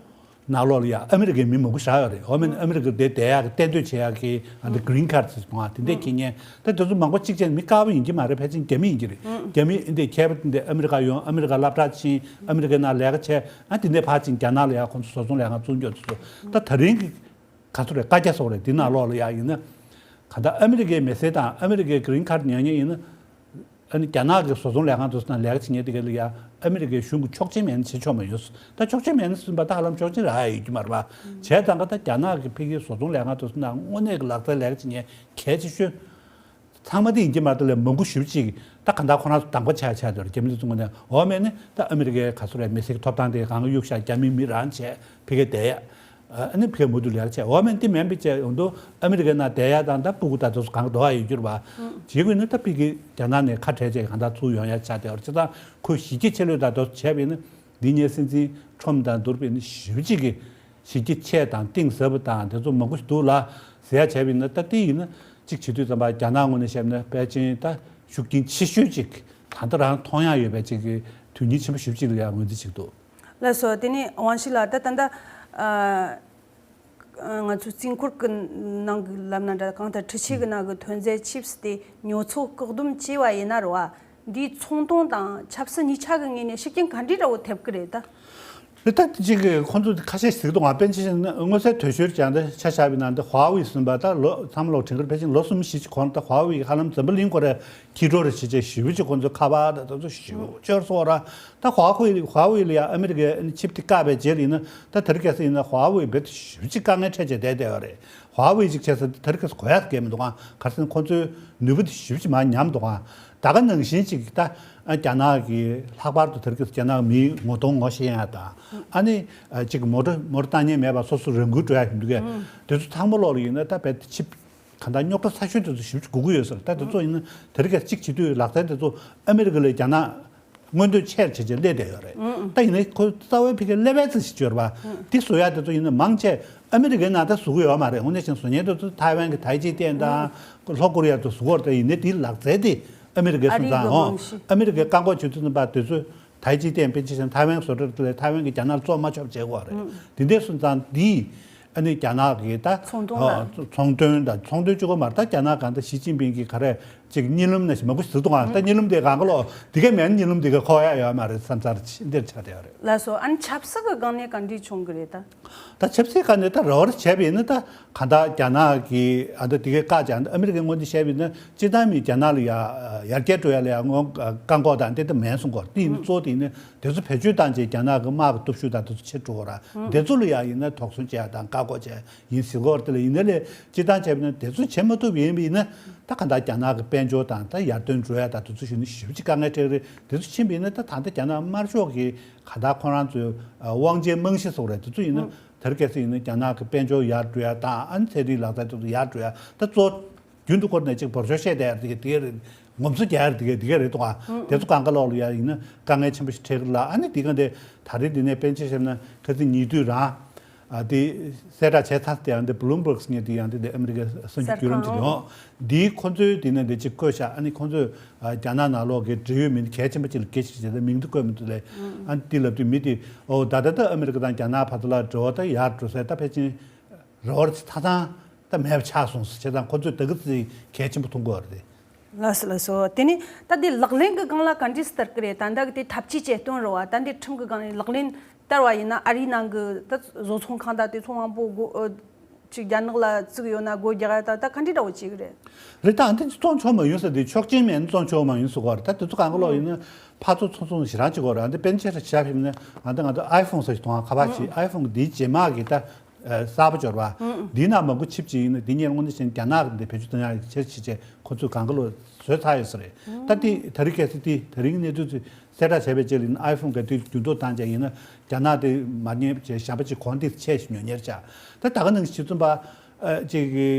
ནང་ལོགས་ལ་ཡ་ཨ་མི་རི་ཀའི་མི་མང་པོ་བཞག་ཡོད་རེད། འོ་མེན་ཨ་མི་རི་ཀར་དེ་བསྡད་ཡག་གི་གཏན་སྡོད་བྱེད་ཡག་གི་ཨ་འདི་green card་ཟེར་གྱི་འདུག་ཨ། དེ་འདྲས་ཁྱེར་མཁན་ད་དེ་ཚོ་མང་པོ་གཅིག་བྱས་ནས་མི་དཀར་པོ་ཡིན་གྱི་མ་རེད། ཕལ་ཆེར་རྒྱ་མི་ཡིན་གྱི་རེད། རྒྱ་མི་འདི་ཁྱད་པར་འདི་ཨ་མི་རི་ཀ་ཡོང་། ཨ་མི་རི་ཀ་སློབ་གྲྭ་ཕྱིན། ཨ་མི་རི་ཀའི་ནང་ལས་ཀ་བྱས། ཨ་དེ་འདྲས་ཕར་ཕྱིན་རྒྱ་ནག་ལ་ཡ་ཁོང་ཚོ་བཟོ་ཚོང་ལས་ཁང་བཙུགས་རྒྱུ་དེ་ཚོ་ད་ད་རིང་གི་ག་ཚོད་རེད། བཀའ་རྒྱ་སོགས་རེད། འདི་ནང་ལོགས་ལ་ཡ་ཡིན་ན་ག་ད་ཨ་མི་རི་ཀའི་མི་སེར་དང་ཨ་མི་རི་ཀའི་green card་ཉོ་མཁན་ཡིན་ན། ཨ་ནི་རྒྱ་ནག་གི་བཟོ་ཚོང་ལས་ཁང་དུ་ན་ལས་ཀ་བྱེད་མཁན་དེ་ག་ལ་ཡ་ཨ་མི་རི་ཀའི་གཞུང་གི་ཆོག་མཆན་མེད་ན་བྱེད་ཆོག་མ་ཡོད། ད་ཆོག་མཆན་མེད་ན་ཟིན་པ་ད་ཧ་ལམ་ཆོག་མཆན་རག་ཡ་ཡོད་ཀྱི་མ་རེད་པ། བྱས་ཙང་ཀ་ད་རྒྱ་ནག་གི་ཕ་གིའི་བཟོ་ཚོང་ལས་ཁང་དུ་ན་དངོས་གནས་ཀྱི་ལག་རྩལ་ལས་ཀ་བྱེད་མཁན་གལ་ཆེ་ཤོས་ཚང་མ་དེ་ཡིན་གྱི་མ་རེད། ད་ལས་མང་པོ་ཞེ་པོ་ཅིག་ད་ག་ད་ཁོ་རང་ཚོ་གདམ་ག་ཆགས་ཆགས་དེ་རེད། རྒྱ་མི་དེ་ཚོ་ངོས་ནས། འོ་མེན་ནི་ད་ཨ་མི་རི་ཀའི་ག་ཚོད་རེད། མི་སེར་གྱི་ཐོབ་ཐང་དེ་གང་ག་གཡུག་བཞག་རྒྱ་མི་མི་རང་བྱས་ཕ་གིར་བསྡད་ཡ། ཨ་ནི་ཕ་གིར་མུ་མཐུད་ལས་ཀ་བྱས། འོ་མེན་དེ་མིན་པའི་བྱས་ཡོང་དུས་ཨ་མི་རི་ཀའི་ནང་བསྡད་ཡ་དང་ད་སྤུ་གུ་དང་དེ་ཚོ་གང་འགྲོ་བ་ཡོད་རྒྱུ་རེད་པ། བྱེད་དགོས་ན་ད་ཕ་གིར་རྒྱ་ནག་ནས་ཁ་བྲལ་བྱས་གང་ལྟར་ཚུར་ཡོང་ཡ་ཆགས་བསྡད་ཡོད་རེད། བྱས་ཙང་ཁོས་གཞི་རྒྱ་ཆེ་ལོས་དང་དེ་ཚོ་བྱས་པ་ཡིན་ན། འདི་ངའི་སྲིད་འཛིན་ཁྲོམ་དང་བསྡུར་བས་ནི་ཞེ་པོ་ཅིག་གི་གཞི་རྒྱ་ཆེ་དང་གཏིང་ཟབ་པ་དང་དེ་ཚོ་མང་པོ་ཞིག་འདུག་ལ་ཟེར་ཡ་བྱས་པ་ཡིན་ན། ད་དེ་ཡིན་ན་གཅིག་བྱེད་དུས་ཙམ་པ་རྒྱ་ནག་ངོས་ནས་བཤད་ན་ཕལ་ཆེར་ད་ཤུགས་རྐྱེན་ཆེ་ཤོས་ཅིག་ད་ལྟ་རང་མཐོང་ཡ་ཡོད་པའི་ཅིག་གི་དོན་སྙིང་ཆེན་པོ་ཞེ་པོ་ཅིག་ལ་ཡ་ངོས་འཛིན་བྱེད་ཀྱི་འདུག་ལགས་སོ། དེ་ནས་དབང་ཞི་ལགས་ད་ད་ལྟ་ང་ཚོའི་རྩིས་འཁོར་གྱི་ནང་གི་ལབ་ན་འདྲ། གང་ལྟར་འཕྲུལ་ཆས་ཀྱི་ནང་གི་ཐོན་རྫས་ཆིབས་དེ་ཉོ་ཚོང་བཀག་སྡོམ་བྱས་པ་ཡིན་ན་རེད་པ། འདིའི་ཚོང་དོན་དང་ཆབ་སྲིད་གཉིས་ཆ་གི་ངོས་ནས་ཤུགས་རྐྱེན་ག་འདྲའི་འདྲ་བོ་ཐེབས་ཀྱི་རེད་ད། རེད། ད་དེ་གཅིག་གི་ཁོང་ཚོ་ཁ་ཤས་ཤིག་འདུག་ང་དཔེར་ན་ཆ་བཞག་ན་མངོན་གསལ་དོད་ཤོས་ཀྱང་འདི་ཆ་བཞག་པ་ཡིན་ན་འདི་ཧྭ་ཝེ་ཟེར་བ་ད་ལོ་ཚང་མ་ལོག་དྲན་གི་རེད། ཕལ་ཆེར་ལོ་གསུམ་བཞི་ཅིག་གོང་ད་ཧྭ་ཝེ་ཧ་ལམ་འཛམ་བུ་གླིང་སྐོར་ར་ཁྱི་གྲོ་རེ་བྱེད་ཆེད་ཞེ་པོ་ཅིག་ཁོང་ཚོ་ཁ་པར་དང་དེ་ཚོ་ཞེ་པོ་ཅིག་སོགས་ར། ད་ཧྭ་ཝེ་ཧྭ་ཝེ་ལ་ཡ་ཨ་མི་རི་ཀའི་ཆིབས་དེ་བཀག་པའི་རྗེས་ལ་ཡིན་ན་ད་དེ་རིང་ཁ་སང་ཡིན་ན་ཧྭ་ཝེ་རྦད་དེ་ཞེ་པོ་ཅིག་དཀའ་ངལ་འཕྲད་བྱས་བསྡད་བསྡད་ཡོད་རེད། ཧྭ་ཝེ་ཅིག་བྱས་ཙང་དེ་རིང་ཁ་སང་གོ་ཡག་གང་མི་འདུག་ག་ག་རེ་ཟེར་ན་ཁོང་ཚོའི་ནུས་པ་དེ་ཞེ་པོ་ཅིག་མར་ཉམས་འདུག་ག་ད་ག་ནང་བཞིན་ཅིག་ད་རྒྱ་ནག་གི་ལྷག་པར་དུ་དེ་རིང་ཁ་སང་རྒྱ་ནག་མིའི་ངོ་གདོང་ངོ་ཤེས་ཡ་དང་། ཨ་ནི་ཅིག་མོ་ཊ་མོ་ཊ་བཏང་མཁན་མེད་པ་སོ་སོ་རང་འགུལ་འགྲོ་ཡ་ཡིན་འདུག་གས། དེ་ཚོ་ཚང་མ་ལོག་ལ་ཡིན་ན་ད་རྦད་དེ་ཆིབས་གང་ལྟར་རྙོག་དྲ་ཚ་ཤོས་དེ་ཚོ་ཞེ་པོ་ཅིག་དགོས་ཀྱི་ཡོད་ཟེར། ད་དེ་ཚོ་ཡིན་ན་དེ་རིང་ཁ་སང་གཅིག་བྱེད་དུས་ལག་རྩལ་དེ་ཚོ་ཨ་མི་རི་ཀ་ལས་རྒྱ་ནག་མངོན་འདོད་ཆེར་བྱེད་ཆེད་སླེབས་བསྡད་ཡོད་རེད། ད་ཡིན་ནའི་ཁོ་རྩ་བའི་ཕ་གིར་སླེབས་པའི་རྩིས་ཤིག་བརྗོད་པ་འདི་བཟོ་ཡ་དེ་ཚོ་ཡིན་ན་མང་ཆེ་ཨ་མི་རི་ཀའི་ནང་ད་བཟོ་གི་ཡོད་མ་རེད། དངོས་གནས་བྱས་ན་བཟོ་མཁན་དེ་ཚོ་ཐའེ་ཝན་གྱི་ཐའེ་ཅི་ཏན་དང་ལྷོ་ཀོ་རི་ཡ་ཚོ་བཟོ་གི་ཡོད་རེད། ད་ཡིན་ནའི་དེའི་ལག་རྩལ་དེ་ཨ་མི་རི་ཀའི་ཨ་རི་སོང་ཙང་། གི་ཨོ་རྨང་གཞི། ཨ་མི་རི་ཀའི་བཀག་འགོག་བྱེད་དུས་ཙམ་པ་དེ་ཚོས་ཐའེ་ཅི་ཏན་དཔེར་ན་ཆ་བཞག་ན་ཐའེ་ཝན་བཟོ་གྲྭ་དེ་ལས་ཐའེ་ཝན་གྱིས་རྒྱ་ནག་ལ་བཙོང་མ་ཆོག་པ་བྱེད་དགོས་རེད། དེ་འདྲ་སོང་ཙང་འདིས་ཨ་ནི་རྒྱ་ནག་གི་ད་ཚོང་དོན་ཨ་ལ། ཚོང་དོན་དང་ཚོང་དོན་གཅིག་པོ་མ་རེད། ད་རྒྱ་ནག་གང་ལྟར་ཞི་ཅིན་ཕིང་གིས་ག་རེ་ཅིག་གཉིད་ལམ་ནང་བཞིན་མང་པོ་ཞིག་ཟེར་འདུག་ག་ད་གཉིད་ལམ་དེ་གང་ག་ལོག་དེ་གས་མེད་ན་གཉིད་ལམ་དེ་གས་འཁོར་ཡ་ཡོད་མ་རེད་བསམ་ཚར་འདིར་ཆགས་བསྡད་ཡོད་རེད། ལགས་སོ། ཨ་ནི་ཆབ་སྲིད་ཀྱི་སྒང་ནས་ག་འདྲས་བྱུང་གི་རེད་ད། ད་ཆབ་སྲིད་ཀ་ནས་ད་རེ་བ་བྱས་པ་ཡིན་ན་ད་གང་ལྟར་རྒྱ་ནག་གིས་ཨ་ད་དེ་གའི་བཀག་བྱས། ཨ་མི་རི་ཀའི་ངོས་ནས་བཤད་པ་ཡིན་ན་སྤྱིར་བཏང་མི་རྒྱ་ནག་ལ་ཡ་ཡར་རྒྱས་འགྲོ་ཡ་ལ་ཡ་ངོ་བཀག་འགོག་དང་དེ་ད་མེད་གསུང་གི་ཡོད་རེད། དེ་ཡིན་ན་གཙོ་བོ་དེ་ཡིན་ན་དེ་ཚོ་བེད་སྤྱོད་བཏང་བྱས་རྒྱ་ནག་གི་དམག་གི་སྟོབས་ཤུགས་དང་དེ་ཚོ་ཆེ་འགྲོ་གི་རེད། དེ་ཚོ་ལ་ཡ་ཡིན་ན་དོགས་ཟོན་བྱས་ཡ་དང་བཀག་འགོག་བྱས་ཡིན་ཟེར་གི་ཡོད་རེད། དེ་ལ་ཡིན་ན་ལས་སྤྱིར་བཏང་བྱས་པ་ཡིན་ན་དེ་ཚོ་བྱེད་མ་ཐུབ་པ་ཡིན་པ་ཡིན་ན་ད་གང་ལྟར་རྒྱ་ནག་གི་དཔལ་འབྱོར་དང་ད་ཡར་ཐོན་འགྲོ་ཡ་དང་དེ་ཚོ་ཞིག་ནི་ཞེ་པོ་ཅིག་དཀའ་ངལ་འཕྲད་ཀྱི་རེད། དེ་ཚོ་ཕྱིན་པ་ཡིན་ན་ད་ད་ལྟ་རྒྱ་ནག་དམར་ཤོག་གི་གང་ལྟར་ཁོ་རང་ཚོའི་ཨ་དབང་ཆའི་རྨང་གཞི་སོགས་རེད། དེ་ཚོ་ཡིན་ན་དེ་རིང་ཁ་སང་ཡིན་ན་རྒྱ་ནག་གི་དཔལ་འབྱོར་ཡར་འགྲོ་ཡ་དང་ཨ་ནི་ཚན་རིག་ལག་རྩལ་དེ་ཚོ་ཡར་འགྲོ་ཡ་ད་གཙོ་བོ་རྒྱུན་དུ་བསྐོར་ནས་ཅིག་འབོར་ཤོག་བཤད་བསྡད་ཡ་དེ་ག་དེ་ག་རེད། ངོམ་སོ་རྒྱག་ཡ་དེ་ག་དེ་ག་རེད་འདུག་ག་དེ་ཚོ་གང་ག་ལོག་ལ་ཡ་ཡིན་ན་དཀའ་ངལ་ཆེན་པོ་ཞིག་འཕྲད་ཀྱི་རེད་ལ། ཨ་ནི་དེ་ག་འདི་ད་རེས་འདི་ནས་དཔེར་ན་ཆ་བཞག་ན་ཁ་སང་ཉེ་དུས་རང་ཨ་དེ་གསལ་བསྒྲགས་བྱས་ཚར་ཏེ་ཡང་འདི་Bloomberg་ཟེར་མཁན་དེ་ཡང་འདི་འདི་ཨ་མི་རི་ཀའི་གསར་འགྱུར་བརྒྱུད་ལམ་ཅིག་རེད། འོང་འདིའི་ཁོ་ཚོའི་དེ་ནས་འདི་ཅིག་བཀོད་བཞག་ཨ་ནི་ཁོ་ཚོས་ཨ་རྒྱ་ནག་ནང་ལོགས་ཀྱི་འབྲེལ་ཡོད་མི་སྣ་གལ་ཆེན་པོ་ཅིག་ལ་སྐད་ཆ་དྲིས་བྱས་ད་མིང་དེ་བཀོད་མི་འདུག་ལས། ཨ་ནི་དེ་ལབ་དུས་མི་དེ་ཨོ་ད་ལྟ་ད་ཨ་མི་རི་ཀ་དང་རྒྱ་ནག་བར་དུ་ལ་འབྲེལ་བ་ད་ཡར་འགྲོ་སའི་ད་ཕལ་ཆེར་རེ་བ་ཆ་ཚང་ད་མེད་པ་ཆགས་སོང་ཟེར། བྱས་ཙང་ཁོ་ཚོས་ད་གི་ཚིག་གལ་ཆེན་པོ་མཐོང་གི་ཡོད་རེད། ལགས་སོ་ལགས་སོ། དེ་ནས་ད་འདི་ལག་ལེན་གྱི་སྒང་ལ་ག་འདྲས་བསྟར་གི་རེད། ད་ལྟ་གི་དེ་ཐབས་ཇུས་བྱེད་སྟངས་རེད་བ། ད་འདི་ཁྲིམས་ཀྱི་སྒང་ནས་ལག་ལེན་བསྟར་བ་ཡིན་ན་ཨ་རིའི་ནང་གི་ད་བཟོ་ཚོང་ཁང་དང་དེ་ཚོ་མང་པོ་སྒོ་ཨ་ཅིག་རྒྱ་ནག་ལ་བཙུགས་ཡོད་ན་སྒོ་རྒྱག་ཡ་ད་ད་ག་འདྲས་འདྲ་བོ་བྱེད་གི་རེད། རེད། ད་འདི་བཙོང་ཆོག་མ་ཡིན་ཟེར་དེ་ཆོག་མཆན་མེད་ན་བཙོང་ཆོག་མ་ཡིན་ཟེར་གོ་རེད། ད་དེ་ཚོ་གང་ག་ལོག་ཡིན་ན་ཕར་ཚུར་ཚོང་ཚོང་ཞེ་དྲག་བྱེད་གོ་རེད། ཨ་འདི་དཔེར་ན་ཆ་བཞག་ན་ཨ་འདི་ང་ཚོ་iPhone་ཟེར་ཞིག་མཐོང་ཨ་ཁ་པར་ཞིག iPhone་གི་འདིའི་རྗེས་མ་གི་ད་ཨ་གསར་པ་འབྱོར་བ། འདིའི་ནང་མང་པོ་ཆིབས་ཅིག་ཡིན་ན་འདི་ངས་དངོས་གནས་བྱས་ན་རྒྱ་ནག་གི་འདི་བེད་སྤྱོད་གཏོང་ཡག་གི་ཆེད་ཅིག་བྱས་ཁོ་ཚོས་གང་ག་ལོ་བཟོས་ཚར་ཡོད་ས་རེད། ད་འདི་ད་རིང་གལ་སྲིད་འདི་ད་རིང་གནས་ཚུལ་ཚོ་གསལ་བསྒྲགས་བྱས་པའི་རྗེས་ལ་ཡིན་ན་iPhone་ག་དུས་འགྱུར་ལྡོག་བཏང་བྱས་ཡིན་ན་རྒྱ་ནག་དེ་མ་ཉེས་བྱས་གཞན་པ་ཅིག་གོང་འདི་ཆེ་ཞིག་ཉོ་ཉེར་བྱ། ད་ད་ག་ནང་བཞིན་བྱས་ཙམ་པ་ཨ་ཅིག་གི་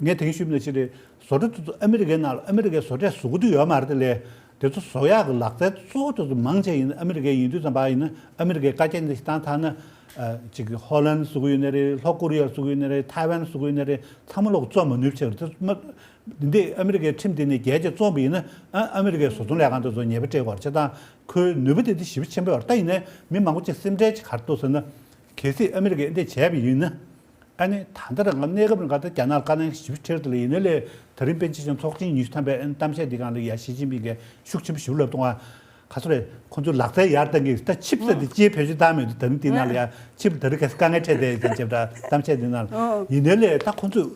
ངས་དེ་གིན་ཞུས་པ་ནང་བཞིན་རེད། བཟོ་གྲྭ་དེ་ཚོ་ཨ་མི་རི་ཀའི་ནང་ལ་ཨ་མི་རི་ཀའི་བཟོ་གྲྭས་བཟོ་གི་འདུག་ཡོད་མ་རེད། དེ་ལས་དེ་ཚོ་བཟོ་ཡག་གི་ལག་རྩལ་གཙོ་བོ་དེ་ཚོ་མང་ཆེ་ཡིན་ཨ་མི་རི་ཀའི་ཡིན་དུས་ཙམ་པ་ཡིན་ན་ཨ་མི་རི་ཀའི་བཀའ་རྒྱ་འདི་ཞིག་བཏང་ཐལ་ན། ཨ་ཅིག་ཧོ་ལན་བཟོ་གི་ཡོད་ནི་རེད། ལྷོ་ཀོ་རི་ཡ་བཟོ་གི་ཡོད་ནི་རེད། ཐའེ་ཝན་བཟོ་གི་ཡོད་ནི་རེད། ཚང་མ་ལོག་བཙོང་མ་ནུས་པ་ཆགས་རེད། དེ་ཚོ་མ་འདི་འདི་ཨ་མི་རི་ཀའི་ཁྲིམས་དེ་ནས་རྒྱལ་གྱི་བཙོང་པ་ཡིན་ན་ཨ་ཨ་མི་རི་ཀའི་བཟོ་ཚོང་ལས་ཁང་དེ་ཚོ་ཉེས་པ་སྤྲད་དགོས་རེད། བྱས་ཙང་ཁོའི་ནུས་པ་དེ་དེ་ཞེ་པོ་ཆེན་པོ་ཡོད་རེད། ད་ཡིན་ནའི་མི་མང་པོ་ཅིག་སེམས་ཁྲལ་ཅིག་ག་རེ་འདུག་ཟེར་ན། གལ་སྲིད་ཨ་མི་རི་ཀས་འདི་བྱས་པ་ཡིན་ན། ཨ་ནི་ད་ལྟ་རང་གནས་སྐབས་རང་ག་ད་རྒྱ་ནག་ལ་དཀའ་ངལ་ཞེ་པོ་འཕྲད་འདུག་ལ། ཡིན་ནའི་ལས་ད་རིང་པཎ་ཆེན་ཚོགས་ཆེན་ཉི་ཤུ་ཐམ་པའི་གཏམ་བཤད་འདི་སྒང་ལ་ཡ་ཞི་ཅིན་ཕིང་གིས་ཤུགས་ཆེན་པོ་ཞེ་པོ་ལབ་འདུག་ཨ། ག་ཚོད་རེད། ཁོང་ཚོས་ལག་རྩལ་ཡར་བཏང་གི་ད་ཆིབས་ཟེར་དེ་ཅིའི་བེད་སྤྱོད་བཏང་མེད་འདུག་ད་རིང་འདི་ནང་ལ་ཡ་ཆིབས་ད་རིང་ག་ས་དཀའ་ངལ་འཕྲད་བསྡད་ཡོད་ཅེས་ད་གཏམ་བཤད་འདི་ནང་ལ། ཡིན་ནའི་ལས་ད་ཁོང་ཚོས་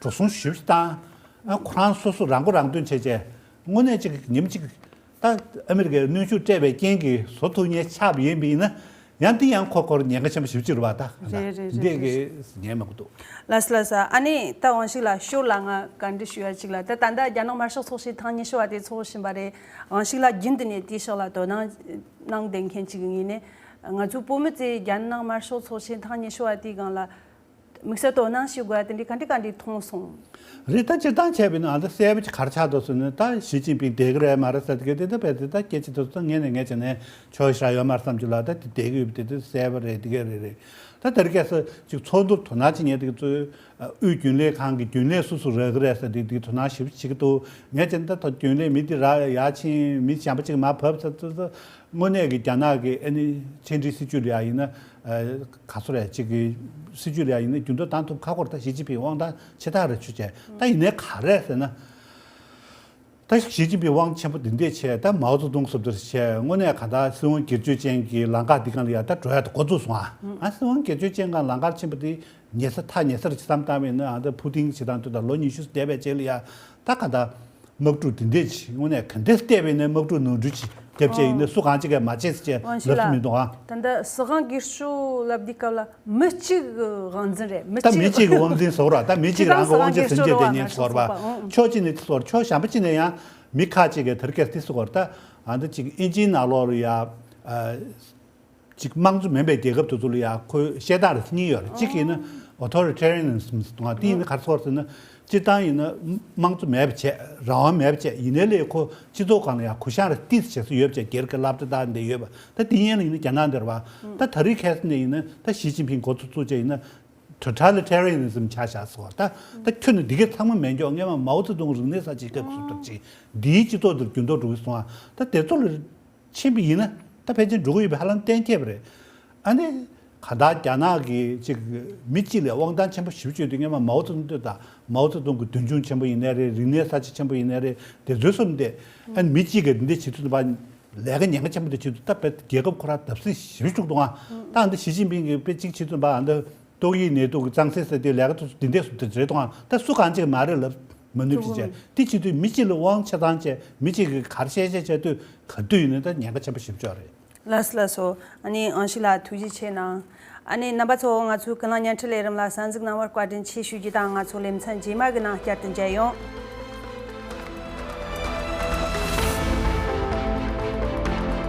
འགྲོ་སོང་ཞེ་པོ་བཏང་། ཨ་ཁོ་རང་སོ་སོ་རང་མགོ་རང་ཐོན་བྱས་བྱས། དངོས་གནས་ཅིག་ཉིན་གཅིག་ད་ཨ་མི་རི་ཀས་གནོན་ཤུགས་སྤྲད་པའི་རྐྱེན་གྱིས་བཟོ་ཐུབ་མཁན་ཆགས་པ་ཡིན་པ་ཡིན་ན། ཡང་འདི་ཡང་ཁོ་ཁོར་ཉེན་ཁ་ཆེན་པོ་ཞེ་པོ་ཅིག་རེད་པ་ད། རེད་རེད་རེད་འདི་རེད། གི་ཉན་མ་གི་འདུག་ལགས་སོ་ལགས་སོ། ཨ་ནི་ད་དབང་ཕྱུག་ལགས་ཞོར་ལ་ང་བཀའ་འདྲི་ཞུ་ཡ་ཅིག་ལ། ད་ད་ལྟ་རྒྱ་ནག་དམར་ཤོག་ཚོགས་ཆེན་ཐེངས་ཉི་ཤུ་བ་དེ་ཚོགས་བཞིན་པ་རེད། དབང་ཕྱུག་ལགས་རྒྱུན་དུ་ནས་དེའི་ཕྱོགས་ལ་དོ་སྣང་གནང་བསྡད་མཁན་ཅིག་གི་ངོས་ནས། ང་ཚོ་བོད་མི་ཚོས་རྒྱ་ནག་དམར་ཤོག་ཚོགས་ཆེན་ཐེངས་ཉི་ཤུ་བ་དེའི་སྒང་ལ་དམིགས་བསལ་དོ་སྣང་བྱེད་དགོས་ཡ་དེ་འདྲའི་ག་འདྲ་ག་འདྲ་མཐོང་སོང་། རེད། ད་སྤྱིར་བཏང་བྱས་པ་ཡིན་ན་ཨ་ད་གསལ་པོ་ཅིག་ག་རེ་ཆགས་འདུག་ཟེར་ན། ད་ཞི་ཅིན་ཕིང་བསྡད་ཀྱི་རེད་མ་རེད་ཟེར་དེ་ག་དེ་ད་བས་དེ་ད་སྐད་ཆ་དེ་ཚོ་ངས་ནས་ངས་བྱས་ནས་ཆོག་ཤ་ཡོད་མ་རེད་བསམ་རྒྱུ་ལ། ད་དེ་བསྡད་ཀྱི་ཡོད་པ་དེ་དེ་གསལ་པོ་རེད། དེ་ག་རེད་རེད། ད་དེ་རིང་ཁ་སང་ཅིག་ཚོགས་འདུར་དོ་སྣང་བྱེད་མཁན་དེ་ག་ཚོས་དབུས་རྒྱུན་ལས་ཁང་གི་རྒྱུན་ལས་སུ་སུ་རག་གི་རེད་ཟེར་དེ་དེ་དོ་སྣང་ཞེ་པོ་བྱེད་ཀྱི་འདུག་ངས་བྱས་ན་ད་ད་རྒྱུན་ལས་མི་དེ་རག་ཡ་ཕྱིན་མི་གཞན་པ་ཅིག་མར་བབས་ཚར་ཚར་ཚར། དངོས་གནས་ཀྱི་རྒྱ་ནག་གི་ཨ་ནི་ཕྱི་འབྲེལ་སྲིད་ཇུས་ལ་ཡ་ཡིན་ན། ཨ་ག་ཚོད་རེད། ཅིག་གི་སྲིད་ཇུས་ལ་ཡ་ཡིན་ན་འགྱུར་ལྡོག་བཏང་ཐུབ་ཁག་པོ་རེད། ད་ཞི་ཅིན་ཕིང་དབང་ཐང་ཆེ་ཐག་རེད་ཆུ་བྱས། ད་ཡིན་ནའི་ག་རེ་ཟེར་ན། ད་ཞི་ཅིན་ཕིང་དབང་ཆེན་པོ་འདི་འདྲས་བྱས། ད་མའོ་ཙེ་ཏུང་བཟོ་འདྲ་བྱས། དངོས་གནས་ག་ད་སྲིད་དབང་སྒེར་གཅོད་ཅན་གྱི་ལམ་ཁ་འདི་སྒང་ལ་ཡ་ད་འགྲོ་ཡ་ད་འགོ་བཙུགས་སོང་ཨ། ཨ་སྲིད་དབང་སྒེར་གཅོད་ཅན་སྒང་ལམ་ཁ་ཕྱིན་པ་དེ་ཉེ་ས་ཐག་ཉེ་སར་ཅིག་བསམ་བཏང་བས་ན། ཨ་ད་ཕུ་ཏིན་བྱེད་སྟངས་དེ་དང་ལོ་ཉི་ཤུ་འདས་པའི་རྗེས་ལ་ཡ་ད་ག་ད། དམག་འཁྲུག་འདི་འདྲས་ཅིག་དངོས་གནས་ག་འདྲས་བལྟས་པས་ན་དམག་འཁྲུག་ནོར་འཁྲུལ་ཅིག་བརྒྱབ་བྱས་ཡིན་ན་སུ་གང་ཅིག་གིས་མ་བྱས་ཟེར་བྱས་ལབ་སུ་མི་འདུག་ཨ། ད་ལྟ་སྲིད་དབང་སྒེར་གཅོད་ལབ་དུས་སྐབས་ལ་མི་གཅིག་གི་དབང་འཛིན་རེད། མི་ད་གཅིག་མི་གཅིག་གི་དབང་འཛིན་བཟོ་ར། ད་མི་གཅིག་རང་གི་དབང་ཆ་སེམས་ཅན་དེ་ཉན་བཟོ་ར་བ། ཕྱོགས་གཅིག་ནས་དེ་བཟོ་ར། ཕྱོགས་གཞན་པ་གཅིག་ནས་ཡང་མི་ཁ་ཅིག་གིས་དེར་སྐད་དེ་བཟོ་ར། ད་ཨ་འདི་ཅིག་ཨིན་ཇིའི་ནང་ལོགས་ལ་ཡ། ཅིག་དམངས་གཙོ་མིན་པའི་རྒྱལ་ཁབ་དེ་ཚོ་ལ་ཡང་ཁོའི་བཤད་སྟངས་རེ་གཉིས་ཡོད་རེད། གཅིག་ཡིན་ན་authoritarianism་ཟེར་བ་དེ་ཡིན་ན་ག་རེ་ཟེར་ཟེར་ན། སྤྱིར་བཏང་ཡིན་ན་དམངས་གཙོ་མེད་པ་བྱས། རང་དབང་མེད་པ་བྱས། ཡིན་ནའི་ལས་ཁོ་སྤྱི་ཚོགས་སྒང་ལ་ཡང་གུ་ཡངས་རེ་ཏོག་ཙམ་བྱེད་ས་ཡོད་པ་བྱས། སྒེར་གྱི་སློབ་གྲྭ་དང་འདི་ཡོད་པ། ད་དེ་ཡན་ལ་ཡིན་ན་རྒྱ་ནག་འདིར་བ། ད་ད་རེས་ཁ་སང་ནས་ཡིན་ན་ད་ཞི་ཅིན་ཕིང་འགོ་ཚུགས་ཚུགས་བྱས་ཡིན་ན་totalitarianism་ཆགས་བཞག་ཟེར་བ། ད་ད་ཁྱོན་ནས་འདི་གའི་ཚང་མ་མེད་མགྱོགས་སྔས་མ་མའོ་ཙེ་ཏུང་རིག་གནས་གསར་བརྗེའི་སྐབས་སུ་གྲུབ་ཅིང་འདིའི་སྤྱི་ཚོགས་འདིར་འགྱུར་ལྡོག་འགྲོ་གི་སོང་ཨ། ད་དེ་ཚོ་ལ་ཕྱིན་པ་ཡིན་ན་ད་ཕལ་ཆེར་འགྲོ་གི་ཡོད་པའི་ཧ་ལམ་གཏན་འཁེལ་བ་རེད། ཨ་ནི་གང་ལྟར་རྒྱ་ནག་གིས་ཅིག་མི་གཅིག་ལ་དབང་ཐང་ཆེན་པོ་ཞེ་པོ་ཅིག་ཡོད་དུས་སྔས་མ་མའོ་ཙེ་ཏུང་དང་མའོ་ཙེ་ཏུང་གི་མདུན་ལྗོངས་ཆེན་པོ་ཡིན་ནའི་རེད། རིག་གནས་གསར་བརྗེ་ཆེན་པོ་ཡིན་ནའི་རེད། དེ་ཚོའི་གསུམ་དེ་ཨ་ནི་མི་གཅིག་གིས་འདི་འདྲ་བྱེད་ཐུབ་པ། ལས་ཀ་ཉེན་ཁ་ཆེན་པོ་དེ་བྱེད་ཐུབ། ད་དཔེ་རྒྱལ་ཁབ་ཁོ་རང་བརྡབ་གསིག་ཞེ་པོ་བཅུག་འདུག་ཨ། ད་ཨ་འདི་ཞི་ཅིན་ཕིང་གིས་དཔེ་གཅིག་བྱེད་ཐུབ་པ། ཨ་འདི་ཏོག་དབྱིབས་ནད་དུག་གི་གཙང་སེལ་ཟེར་དུས་ལས་ཀ་དེ་ཚོ་འདི་འདྲས་སུ་དེ་རེད་འདུག་ཨ། ད་སུ་གང་ཅིག་མ་རེད་ལབ་མ་ནུས་པ་བྱས། དེ་བྱེད་དུས་མི་གཅིག་ལ་དབང་ཆ་བཏང་བྱས། མི་གཅིག་གིས་ག་རེ་བཤད་བཤད་བྱས་དུས་ག་དུས་ཡིན་ན་ད་ཉེན་ཁ་ཆེན་པོ་ཞེ་པོ་ཅིག་རེད། ལགས་སོ་ལགས་སོ། ཨ་ནི་ཨང་ཞི་ལགས་ཐུགས་རྗེ་ཆེ་གནང་། ཨ་ནི་རྣམ་པ་ཚོ་ང་ཚོའི་ཀུན་གླེང་བརྙན་འཕྲིན་ལས་རིམ་ལ་གསན་གཟིགས་གནང་བར་བཀའ་དྲིན་ཆེ་ཞུ་རྒྱུ་དང་། ང་ཚོ་ལེ་ཚན་རྗེས་མ་གི་ནང་བསྐྱར་དུ་མཇལ་ཡོང་།